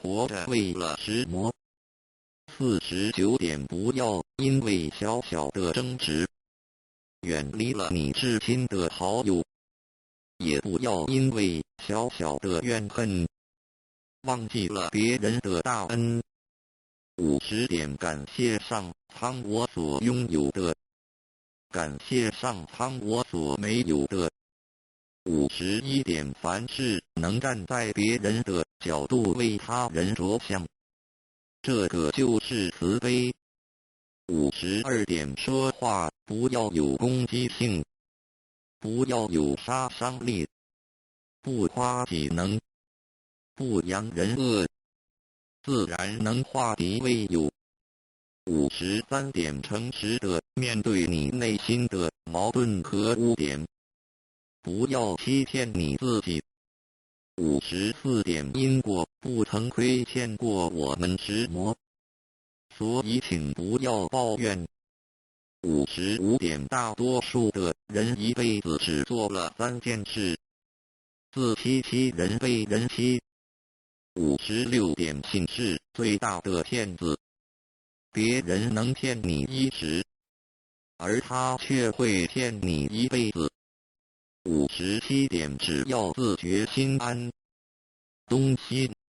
活著為了時髦。49點，不要因為小小的爭執，遠離了你至親的好友，也不要因為小小的怨恨，忘記了別人的大恩。50點，感謝上蒼我所擁有的，感謝上蒼我所沒有的。51點，凡事能站在別人的角度為他人着想，這個就是慈悲。52點，說話不要有攻擊性，不要有殺傷力，不誇己能，不揚人惡，自然能化敵為友。53點，誠實的面對你內心的矛盾和污點，不要欺騙你自己。54點，因果不曾虧欠過我們時髦，所以請不要抱怨。55點，大多數的人一輩子只做了三件事：自欺欺人、被人欺。56點，心是最大的騙子，別人能騙你一時，而他卻會騙你一輩子。57點，只要自覺心安，東西